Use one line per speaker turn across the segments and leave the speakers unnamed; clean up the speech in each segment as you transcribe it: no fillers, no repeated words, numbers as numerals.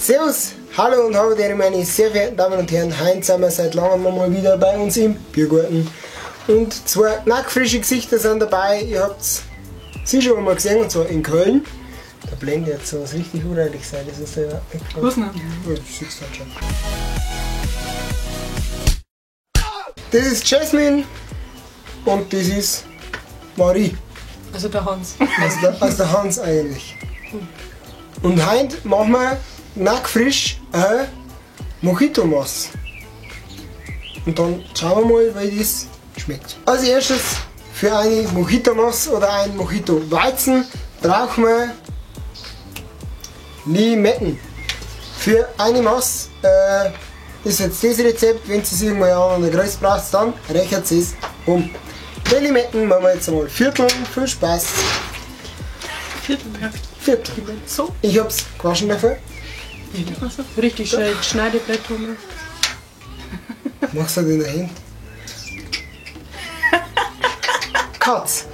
Servus, hallo und habe dir meine sehr verehrten Damen und Herren, heute sind wir seit langem mal wieder bei uns im Biergarten. Und zwei knackfrische Gesichter sind dabei, ihr habt sie schon einmal gesehen, und zwar in Köln. Da blendet jetzt sowas richtig unreilig sein, das ist ja überhaupt nicht klar.
Was denn?
Ja, das siehst du dann schon. Das ist Jasmine und das ist Marie.
Also der Hans.
Also der Hans eigentlich. Und heute machen wir knackfrisch ein Mojito-Mass. Und dann schauen wir mal, wie das schmeckt. Als erstes für eine Mojito-Mass oder ein Mojito-Weizen brauchen wir Limetten. Für eine Mass ist jetzt das Rezept, wenn ihr es irgendwann an der Größe braucht, dann rechnet es um. Die Limetten machen wir jetzt einmal vierteln. Viel Spaß.
Viertel, ja.
Viertel.
So.
Ich hab's gewaschen dafür.
Richtig schön Schneidebrett, Thomas.
Machst du das in der Hand? Katz.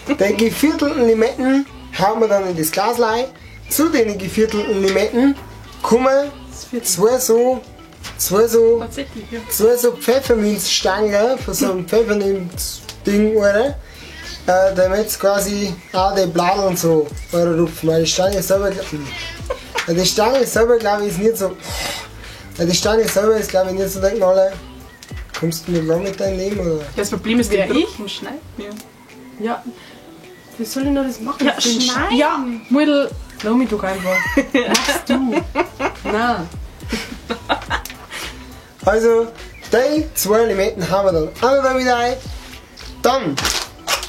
Die geviertelten Limetten hauen wir dann in das Glas rein. Zu den geviertelten Limetten kommen zwei so Pfefferminzstangen von so einem Pfefferminzding, oder? Damit quasi auch die Bladeln so rupfen, weil die Stange selber, weil die Stange selber glaube ich ist nicht so, weil die Stange selber ist glaube ich nicht so der Knaller. Kommst du nicht lang mit deinem Leben oder?
Das Problem ist, der ich schneidet mir. Ja, wie soll ich noch das machen? Ja, schneiden! Ja, Muddel, lass mich doch einfach. Machst du? Nein.
Also, die zwei Limetten haben wir dann auch noch damit rein. Dann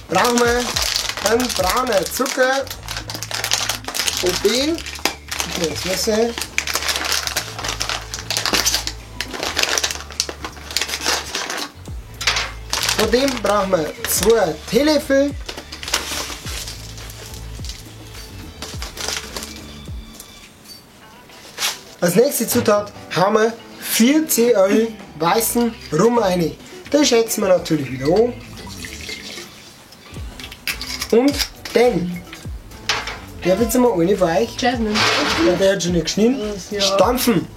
brauchen wir einen braunen Zucker und den, das Messer. Von dem brauchen wir 2 Teelöffel. Als nächste Zutat haben wir 4 CL weißen Rum rein. Den schätzen wir natürlich wieder an. Und dann darf jetzt mal eine von euch,
Jasmine.
Ja, der hat schon nicht geschnitten,
ja.
Stampfen.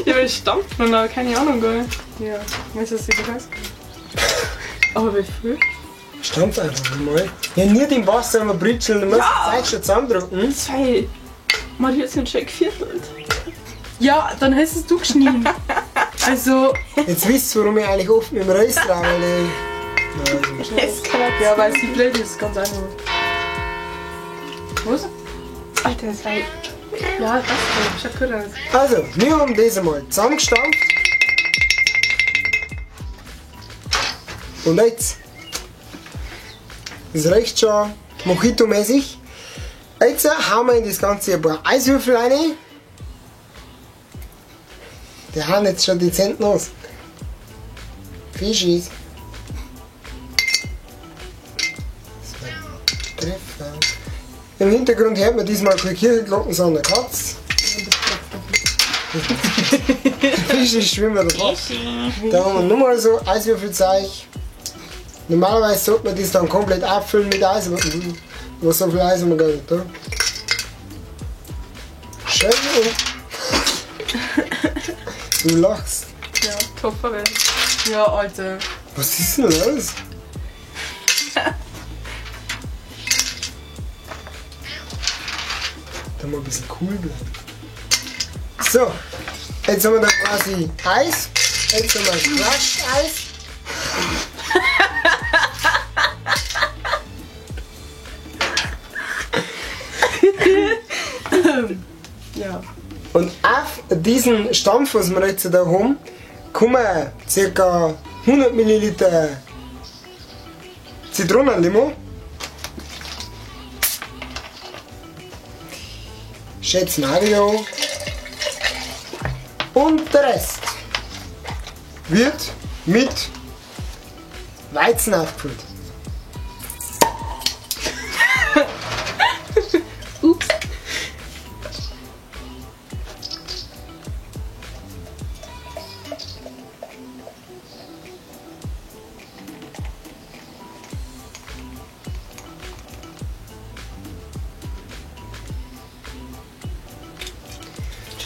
Ja, aber stampfen, aber keine Ahnung, gell? Ja, weißt du, was ich weiß? Aber wie viel?
Stampf einfach mal. Ja, nicht im Wasser, aber britscheln, du musst das Zeug schon zusammendrücken.
Zwei. Marie hat sich schon geviertelt. Ja, dann hast es du geschnitten. Also.
Jetzt wisst ihr, warum ich eigentlich oft mit dem Reis trage, weil ich.
Ja, weil sie blöd ist, ganz einfach. Was? Alter, das war. Ja, das schaut gut aus.
Also, wir haben das einmal zusammengestampft. Und jetzt. Das reicht schon Mojito-mäßig. Jetzt hauen wir in das Ganze ein paar Eiswürfel rein. Die hauen jetzt schon dezent los. Fischis. Das war ein Treffer. Im Hintergrund hört man diesmal keine Kirchenglocken, sondern eine Katze. Fische schwimmen da drauf. Da haben wir nochmal so Eiswürfelzeug. Normalerweise sollte man das dann komplett abfüllen mit Eis, aber so viel Eis haben wir gar nicht da. Schön und. Du lachst.
Ja, Topfer. Ja, Alter.
Was ist denn los? Da mal ein bisschen cool bleiben. So, jetzt haben wir da quasi Eis. Jetzt haben wir Crushed-Eis.
Ja.
Und auf diesen Stampf, was wir jetzt da haben, kommen ca. 100 ml Zitronenlimo. Schätz Mario. Und der Rest wird mit Weizen aufgefüllt.
Ups.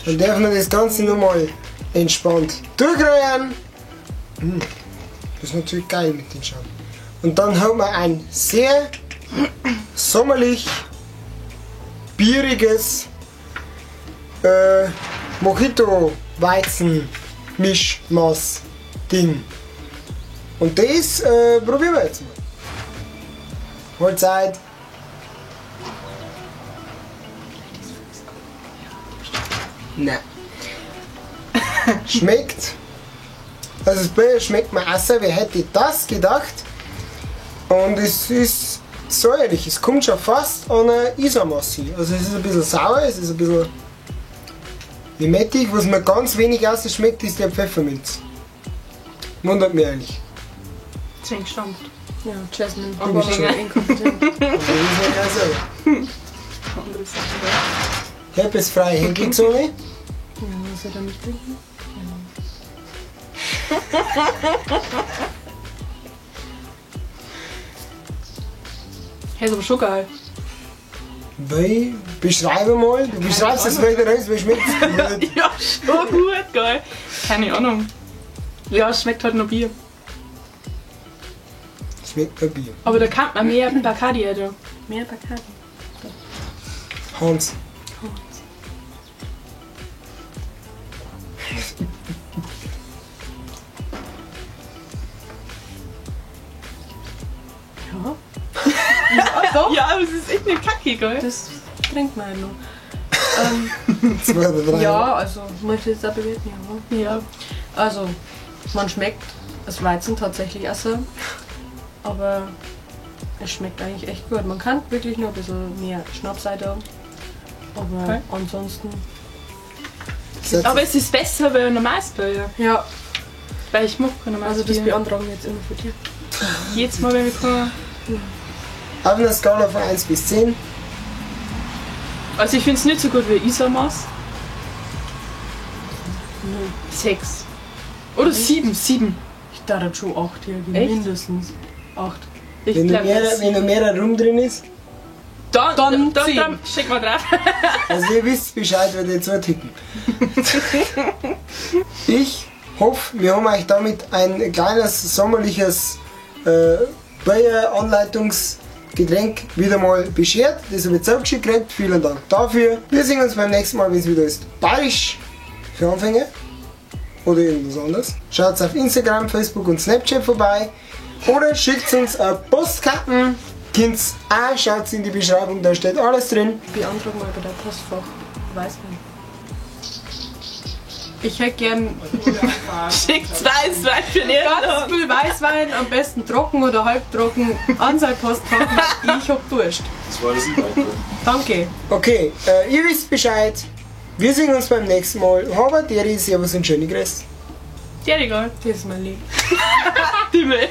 Dann darf man das Ganze nochmal entspannt durchrühren. Das ist natürlich geil mit den Schaum. Und dann hat man ein sehr sommerlich bieriges Mojito-Weizen-Mischmaß-Ding. Und das probieren wir jetzt mal. Mahlzeit! Nein. Schmeckt. Also das Bier schmeckt mir auch, wer hätte das gedacht? Und es ist säuerlich, es kommt schon fast an eine Isarmasse. Also es ist ein bisschen sauer, es ist ein bisschen limettig. Was mir ganz wenig schmeckt, ist der Pfefferminz. Wundert mich eigentlich.
Schön gestampft.
Ja, Jasmine.
Aber
inkompetent.
Andere Sache.
Herpesfreie Henkelzunge.
Ja, muss ich damit trinken?
Ja. Hey, ist aber schon geil.
Wie? Beschreibe mal. Du beschreibst es wieder raus, wie schmeckt es?
Ja, schon gut, geil. Keine Ahnung. Ja, es schmeckt halt nur Bier.
Schmeckt nur Bier.
Aber da kann man mehr Bacardi, oder?
Mehr Bacardi.
Hans.
Ja. Ja, doch.
Ja, aber es ist echt eine Kacke, gell?
Das trinkt man ja noch.
2 oder 3.
Ja, also, möchte ich jetzt auch bewerten, ja.
Ja.
Also, man schmeckt das Weizen tatsächlich auch, aber es schmeckt eigentlich echt gut. Man kann wirklich nur ein bisschen mehr Schnaps da, aber
okay.
Ansonsten.
Aber es ist besser wie ein normales Bier.
Ja.
Weil ich mag kein normales
Also, das
Bier.
beantragen wir jetzt immer von dir.
Jedes Mal, wenn wir kommen.
Auf einer Skala von 1 bis 10.
Also ich finde es nicht so gut wie Isarmaß. 6. Oder 7, 7.
Ich dachte schon 8 hier, mindestens 8.
Ich
wenn noch mehr Rum drin ist,
dann schick mal drauf.
Also ihr wisst Bescheid, wenn ihr zwei ticken. Ich hoffe, wir haben euch damit ein kleines sommerliches Bier-Anleitungsgetränk wieder mal beschert. Das habe ich jetzt auch geschickt gekriegt. Vielen Dank dafür. Wir sehen uns beim nächsten Mal, wenn es wieder ist. Bayerisch für Anfänger oder irgendwas anderes. Schaut auf Instagram, Facebook und Snapchat vorbei oder schickt uns eine Postkarten. Kind's auch, schaut in die Beschreibung, da steht alles drin.
Beantrag mal bei der Postfach Weißwein.
Ich hätte gern. Schickt Weißwein für den
Ganz viel Weißwein, am besten trocken oder halbtrocken, an sein Postfach. Ich hab Durst.
Das war das Auto.
Danke.
Okay, ihr wisst Bescheid. Wir sehen uns beim nächsten Mal. Habert, Deri, Servus und schöne Grüße.
Dir egal.
Das ist mein Lieb.
Die Müll.